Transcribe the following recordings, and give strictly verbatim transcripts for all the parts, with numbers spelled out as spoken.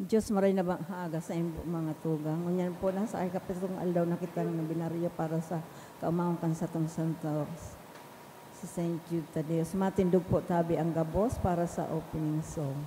Diyos, maray na bang haaga sa imbo mga tugang? Ngunyan po, nasa ikapitong aldaw na kitang nabinaryo para sa kaomawan kan satong santos, si Saint Jude Tadeo. Matindog po tabi ang gabos para sa opening song.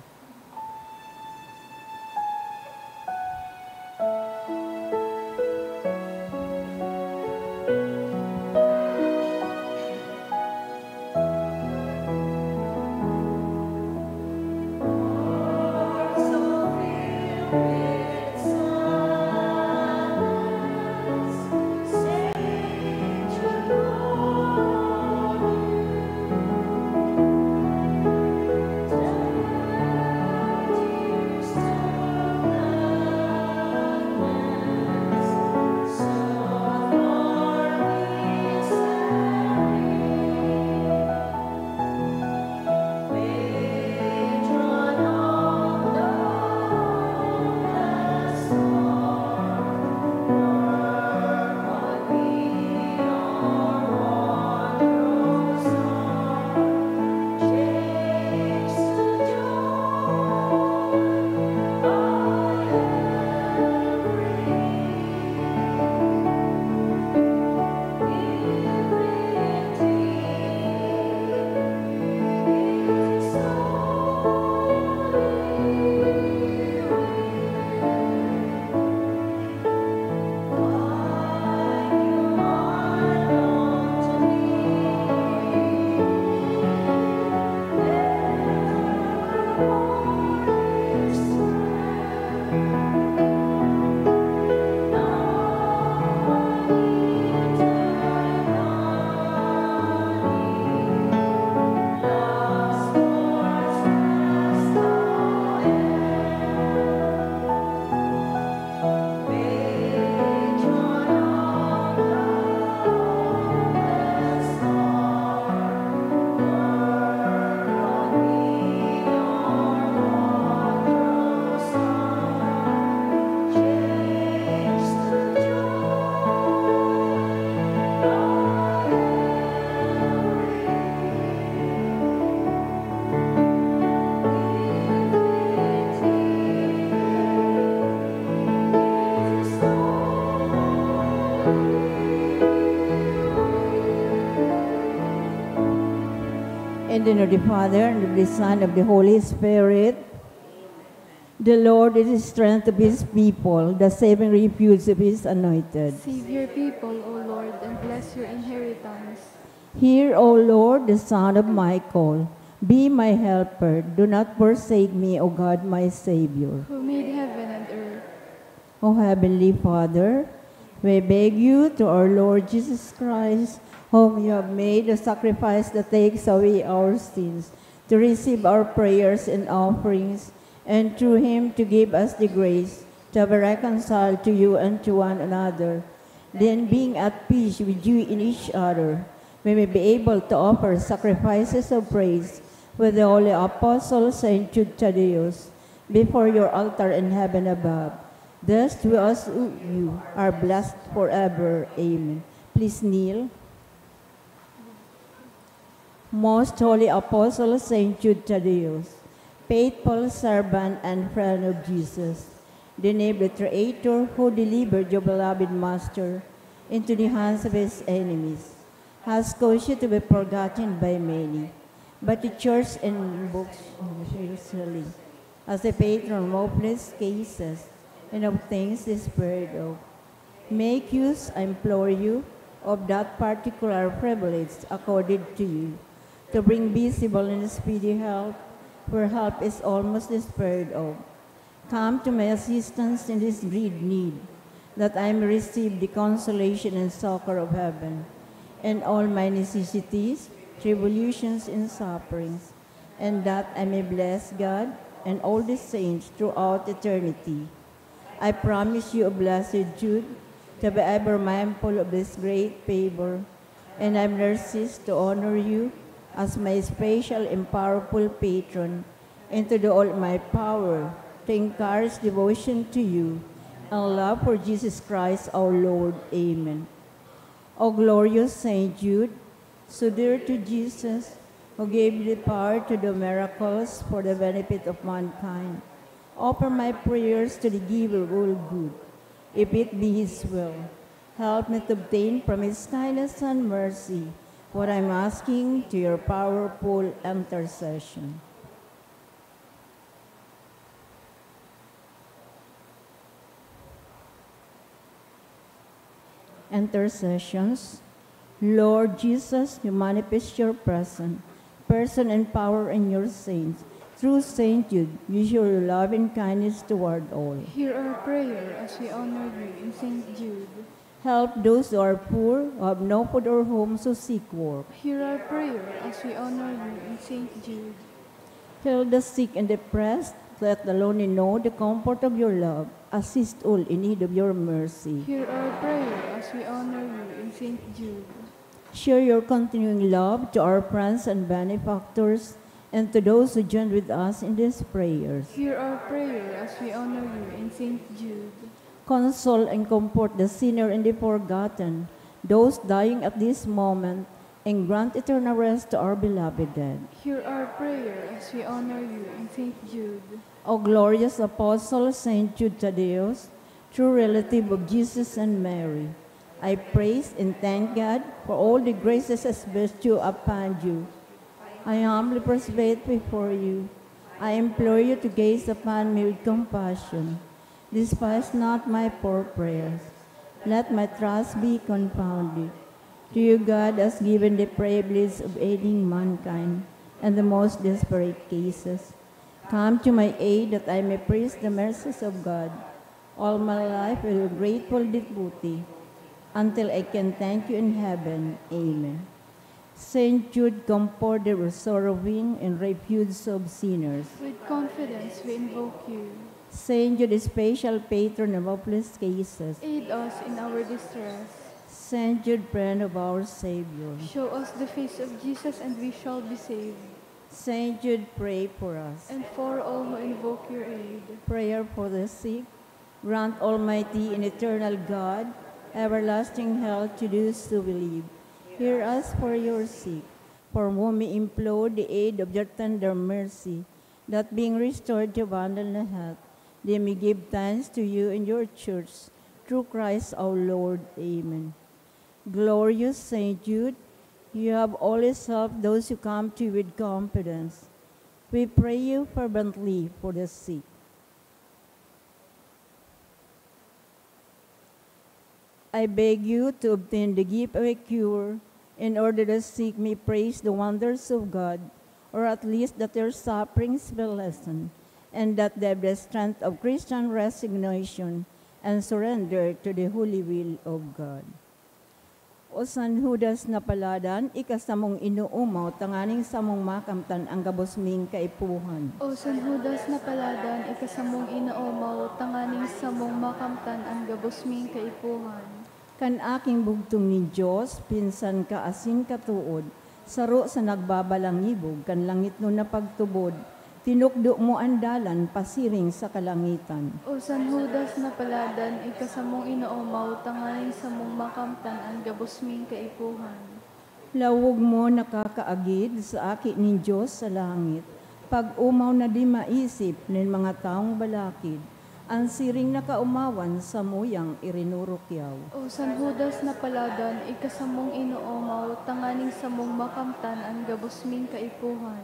In the name of the Father, and of the Son, and of the Holy Spirit. The Lord is the strength of his people, the saving refuge of his anointed. Save your people, O Lord, and bless your inheritance. Hear, O Lord, the sound of my call. Be my helper. Do not forsake me, O God, my Savior. Who made heaven and earth. O Heavenly Father, we beg you through our Lord Jesus Christ, whom you have made a sacrifice that takes away our sins, to receive our prayers and offerings, and through him to give us the grace to be reconciled to you and to one another. Then, being at peace with you in each other, we may be able to offer sacrifices of praise with the holy apostle Saint Jude Thaddeus before your altar in heaven above. Thus, we also you are blessed forever. Amen. Please kneel. Most Holy Apostle Saint Jude Thaddeus, faithful servant and friend of Jesus, the name of the Creator who delivered your beloved Master into the hands of his enemies, has caused you to be forgotten by many, but the Church invokes you sincerely as a patron of hopeless cases and of things despaired of. Make use, I implore you, of that particular privilege accorded to you, to bring visible and speedy help where help is almost despaired of. Come to my assistance in this great need, that I may receive the consolation and succor of heaven in all my necessities, tribulations, and sufferings, and that I may bless God and all the saints throughout eternity. I promise you, O Blessed Jude, to be ever mindful of this great favor, and I will cease to honor you as my special and powerful patron, and to do all my power to encourage devotion to you and love for Jesus Christ our Lord. Amen. O glorious Saint Jude, so dear to Jesus, who gave the power to do miracles for the benefit of mankind, offer my prayers to the giver of all good, if it be his will. Help me to obtain from his kindness and mercy what I am asking to your powerful intercession. Intercessions. Lord Jesus, you manifest your presence, person and power in your saints. Through Saint Jude, you show your love and kindness toward all. Hear our prayer as we honor you in Saint Jude. Help those who are poor, who have no food or homes, who seek work. Hear our prayer as we honor you in Saint Jude. Heal the sick and depressed, let the lonely know the comfort of your love. Assist all in need of your mercy. Hear our prayer as we honor you in Saint Jude. Share your continuing love to our friends and benefactors and to those who join with us in these prayers. Hear our prayer as we honor you in Saint Jude. Console and comfort the sinner and the forgotten, those dying at this moment, and grant eternal rest to our beloved dead. Hear our prayer as we honor you in Saint Jude. O glorious Apostle Saint Jude Thaddeus, true relative of Jesus and Mary, I praise and thank God for all the graces bestowed upon you. I humbly prostrate before you. I implore you to gaze upon me with compassion. Despise not my poor prayers. Let my trust be confounded. To you God has given the privilege of aiding mankind in the most desperate cases. Come to my aid that I may praise the mercies of God all my life with grateful devotee, until I can thank you in heaven. Amen. Saint Jude, comfort the sorrowing and refuge of sinners. With confidence we invoke you. Saint Jude, special patron of hopeless cases. Aid us in our distress. Saint Jude, friend of our Savior. Show us the face of Jesus and we shall be saved. Saint Jude, pray for us. And for all who invoke your aid. Prayer for the sick. Grant, Almighty and eternal God, everlasting health to those who believe. Hear us for your sake, for whom we implore the aid of your tender mercy, that being restored to abundant health, they may give thanks to you in your church, through Christ our Lord. Amen. Glorious Saint Jude, you have always helped those who come to you with confidence. We pray you fervently for the sick. I beg you to obtain the gift of a cure, in order that sick may praise the wonders of God, or at least that their sufferings be lessened, and that they have the strength of Christian resignation and surrender to the holy will of God. O San Judas na paladan, ika samong inoomaw tanganing samong makamtan an gabos ming kaipuhan. O San Judas na paladan, ika samong inoomaw tanganing samong makamtan an gabos ming kaipuhan. Kan aking bugtong nin Dios, pinsan ka asin katood, saro sa nagbabalangibog kan langitnon na pagtubod, tinukdo mo an dalan pasiring sa kalangitan. O San Judas na paladan, ika samong inoomaw tanganing samong makamtan an gabos ming kaipuhan. Lawog mo nakakaagid sa Aki nin Dios sa langit, pag-omaw na di maisip nin mga tawong balakid, an siring na kaomawan samuyang irinurukyaw. O San Judas na paladan, ika samong inoomaw tanganing samong makamtan an gabos ming kaipuhan.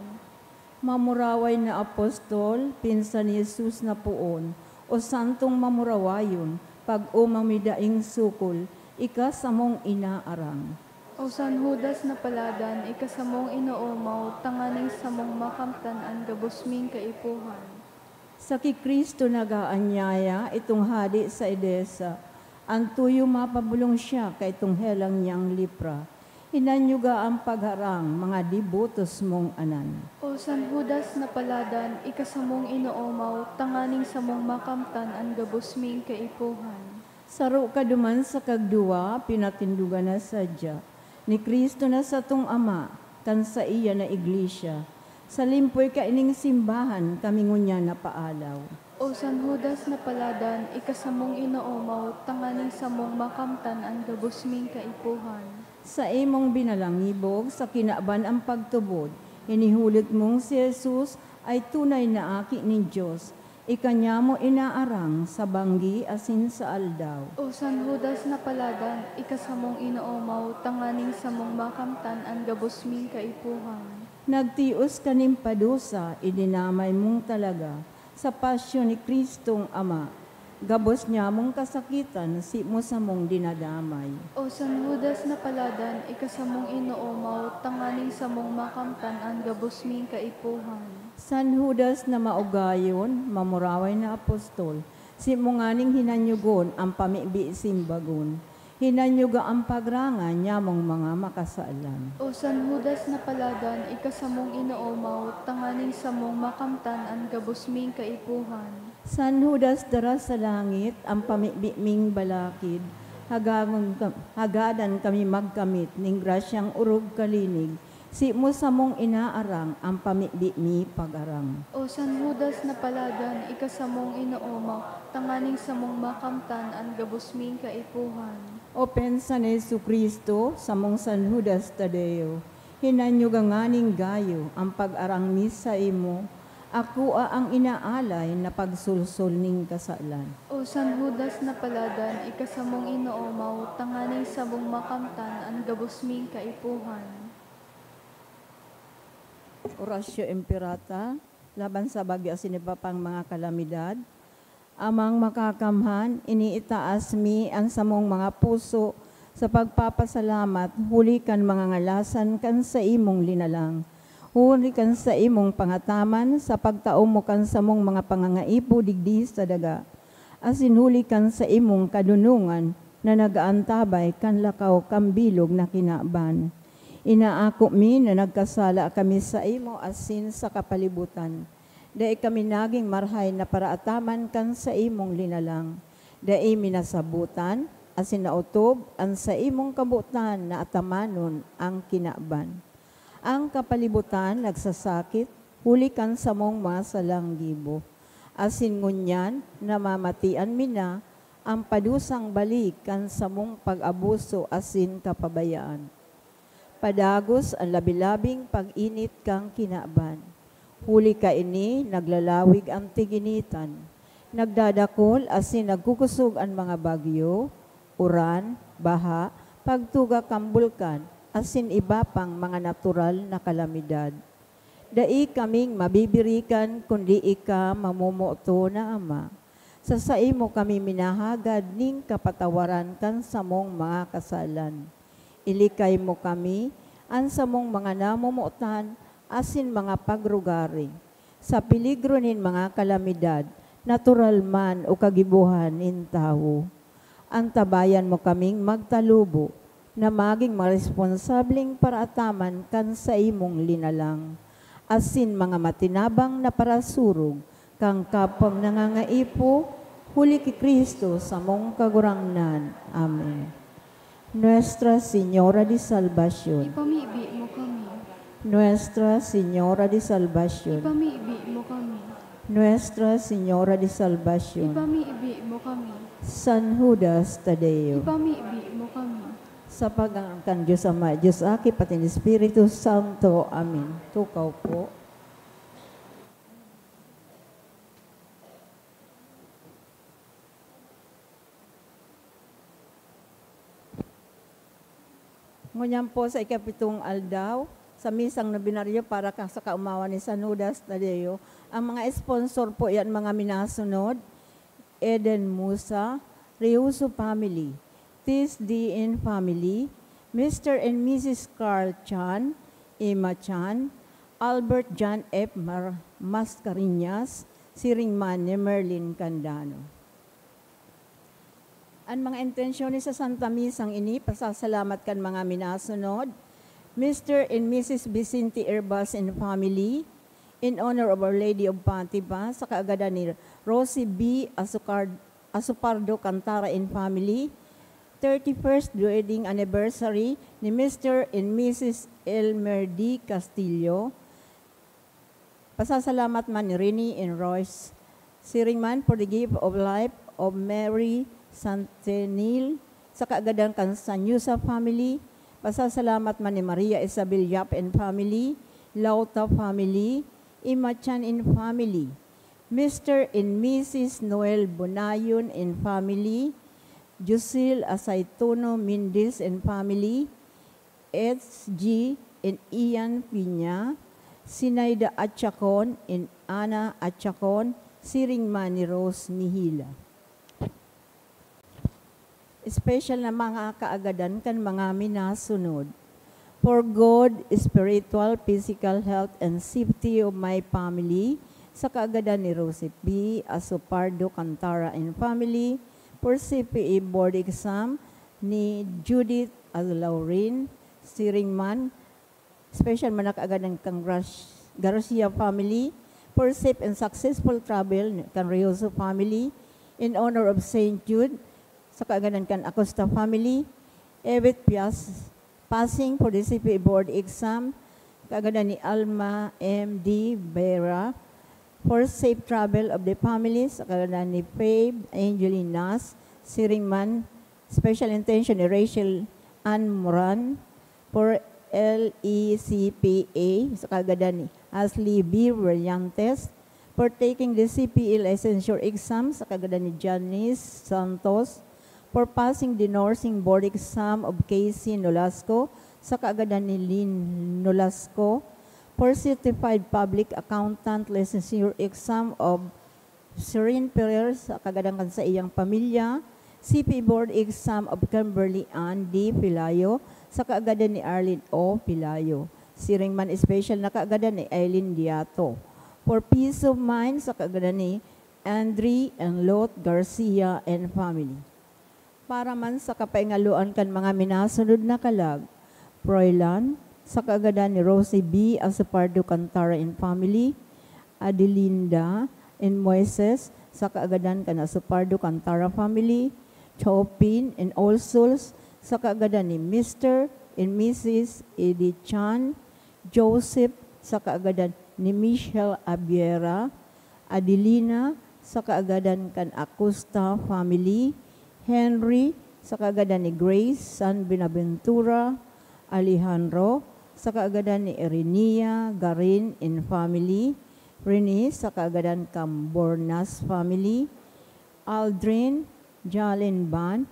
Mamuraway na apostol, pinsan ni Jesus na poon, o santong mamurawayon, pag-omaw mi daing sukol, ika samong inaarang. O San Judas na paladan, ika samong inoomaw tanganing samong makamtan an gabos ming kaipuhan. Sa ki Cristo nag-aanyaya, itong hade sa Edesa, an tuyo mapabulong siya kaitong helang niyang lepra. Hinanyuga an pagharang, mga debotos mong anan. O San Judas na paladan, ika samong inoomaw tanganing samong makamtan an gabos ming kaipuhan. Saro ka duman sa kagduwa, pinatindogan na sadya ni Cristo na satong Ama, kan saiya na iglesia. Sa limpoy kaining simbahan, kami ngunyan napaalaw. O San Judas na paladan, ika samong inoomaw tanganing samong makamtan an gabos ming kaipuhan. Sa imong binalangibog, sa kinaban an pagtubod, hinihulit mong si Jesus ay tunay na Aki nin Dios, Ika nyamo inaarang sa banggi asin sa aldaw. O San Judas na paladan, ika samong inoomaw tanganing samong makamtan an gabos ming kaipuhan. Nagtios ka nin padusa, idinamay mong talaga sa pasyon ni Cristong Ama. Gabos nyamong kasakitan, si mo samong dinadamay. O San Judas na paladan, ika samong inoomaw tanganing samong makamtan an gabos ming kaipuhan. San Judas na maugayon, mamuraway na apostol, si mo nganing hinanyogon ang pamibi simbagon. Hinanyoga ang pagrangan nyamong mga makasalan. O San Judas na paladan, ika samong inoomaw tanganing samong makamtan an gabos ming kaipuhan. San Judas dara sa langit, ang pamibi ming balakid, hagagon ka- hagadan kami magkamit ning grasyang orog kalinig, si mo samong inaarang ang pamibi mi pag-arang. O San Judas na paladan, ika samong inoomaw tanganing samong makamtan an gabos ming kaipuhan. Opensa ni Jesu-Cristo, samong San Judas Tadeo, hinanyoga nganing gayo ang pag-arang mi saimo, akoa ang inaalay na pagsulsol ning kasalan. O San Judas na paladan, ika samong inoomaw tanganing samong makamtan an gabos ming kaipuhan. Oratio Imperata, laban sa bagyo asin iba pang mga kalamidad. Amang Makakamhan, iniitaas mi an samong mga puso sa pagpapasalamat huli kan mga ngalasan kan saimong linalang, huli kan saimong pangataman sa pagtao mo kan samong mga pangangaipo digdi sa daga, asin huli kan saimong kadunongan na nag-aantabay kan lakaw kan bilog na kinaban. Inaako mi na nagkasala kami saimo asin sa kapalibutan. Dai kami nagin marahay na paraataman kan saimong linalang. Dai mi nasabotan asin naotob an saimong kabotan na atamanon an kinaban. An kapalibutan nagsasakit huli kan samong mga salang gibo. Asin ngunyan namamatian mi na an padusang balik kan samong pag-abuso asin kapabayaan. Padagos an labi-labing pag-init kan kinaban. Huli kaini, naglalawig an tig-initan. Nagdadakul asin nagkukosog an mga bagyo, uran, baha, pagtuga kan bulkan, asin iba pang mga natural na kalamidad. Dai kaming mabibirikan kundi ika mamomoto na Ama. Sa saimo kami minahagad nin kapatawaran kan samong mga kasalan. Ilikay mo kami, an samong mga namomotan asin mga pagrugari, sa peligro nin mga kalamidad, natural man o kagibohan nin tawo. Antabayan mo kaming magtalubo na magin mga responsableng paraataman kan saimong linalang, asin mga matinabang na parasurog kan kapwang nangangaipo, huli ki Cristo samong Kagurangnan. Amen. Nuestra Señora de Salvacion. Ipamibi mo kami. Nuestra Señora de Salvacion. Ipamibi mo kami. Nuestra Señora de Salvacion. Ipamibi mo kami. San Judas Tadeo. Ipamibi mo kami. Sa pangalan kan Diyos Ama, Diyos Aki, pati ni Espiritu Santo. Amen. Tukaw po. Ngunyan po sa ikapitong aldaw, sa misang nobinaryo para ka, sa kaumawan ni San Judas Tadeo, ang mga sponsor po yan, mga minasunod, Eden Musa, Reuso family, Tis D N family, Mister and Missus Carl Chan, Emma Chan, Albert John F. Mar- Mascareñas, siring man ni Merlin Candano. An mga intensyon sa Santa Misang ini, pasasalamat kan mga minasunod, Mister and Missus Vicente Herbas and family, in honor of Our Lady of Fatima, sa kaagadan ni Rosie B. Asucard-, Asupardo Cantara and family, thirty-first wedding anniversary ni Mister and Missus Elmer D. Castillo, pasasalamat man ni Rini and Royce. Siring man for the gift of life of Mary Santenil sa kaagadan kan Sanyusa family. Pasasalamat man ni Maria Isabel Yap and family, Lauta family, Imachan and family. Mister and Missus Noel Bonayon and family, Josil Asaytono Mindis and family, H G and Ian Piña, Sinaida Achacon and Ana Achacon, siring man ni Rose Mihila. Special na mga kaagadan kan mga minasunod. For good, spiritual, physical health and safety of my family, sa kaagadan ni Rosie P. Asopardo Cantara and family, for C P E board exam ni Judith Alaurin, siring man, special man na kaagadan kan Gras-, Garcia family, for safe and successful travel kan Rioso family, in honor of Saint Jude, sa kaagadan kan Acosta family, Evit Pias, passing for the C P E board exam, kaagadan ni Alma M D Vera, for safe travel of the family, sa kaagadan ni Fabe Angeline Nas, siring man, special intention ni Rachel Ann Moran, for L E C P A, sa kaagadan ni Ashley B. Brillantes, for taking the C P E licensure exam, sa kaagadan ni Janice Santos, for passing the nursing board exam of Casey Nolasco, sa kaagadan ni Lynn Nolasco, for certified public accountant licensure exam of Serene Ferrer, sa kaagadan kan saiyang pamilya, C P board exam of Kimberly Ann D. Pelayo, sa kaagadan ni Arlene O. Pelayo. Siring man, special na kaagadan ni Eileen Diato. For peace of mind, sa kaagadan ni Andre and Lot Garcia and family. Para man sa kapaingaloan kan mga minasunod na kalag, Froilan, sa kaagadan ni Rosie B. Asopardo Cantara and family, Adelinda and Moises, sa kaagadan kan Asopardo Cantara family, Chopin and all souls, sa kaagadan ni Mister and Missus Eddie Chan, Joseph, sa kaagadan ni Michelle Abiera, Adelina, sa kaagadan kan Acosta family, Henry, sa kaagadan ni Grace San Buenaventura, Alejandro, sa kaagadan ni Erenia Garin and family, Rene, sa kaagadan kan Bornas family, Aldrin, Jalen Ban,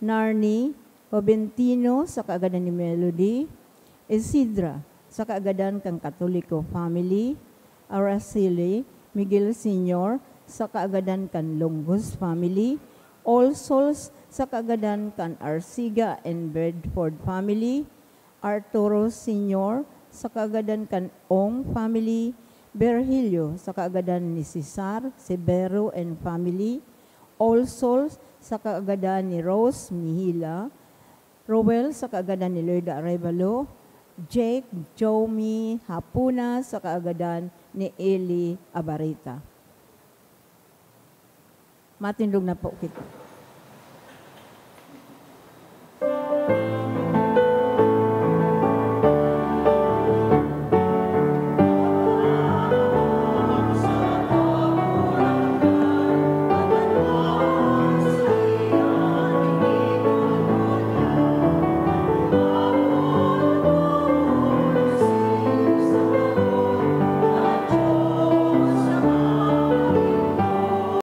Narni, Joventino, sa kaagadan ni Melody, Isidra, sa kaagadan kan Katoliko family, Araceli, Miguel Senior, sa kaagadan kan Longus family, All Souls, sa kaagadan kan Arsiga and Bedford family, Arturo Senior, sa kaagadan kan Ong family, Virgilio, sa kaagadan ni Cesar Severo and family, All Souls, sa kaagadan ni Rose Mihila, Roel, sa kaagadan ni Loida Arevalo, Jake Jomi Hapuna, sa kaagadan ni Eli Abarita. Matindog na po kita.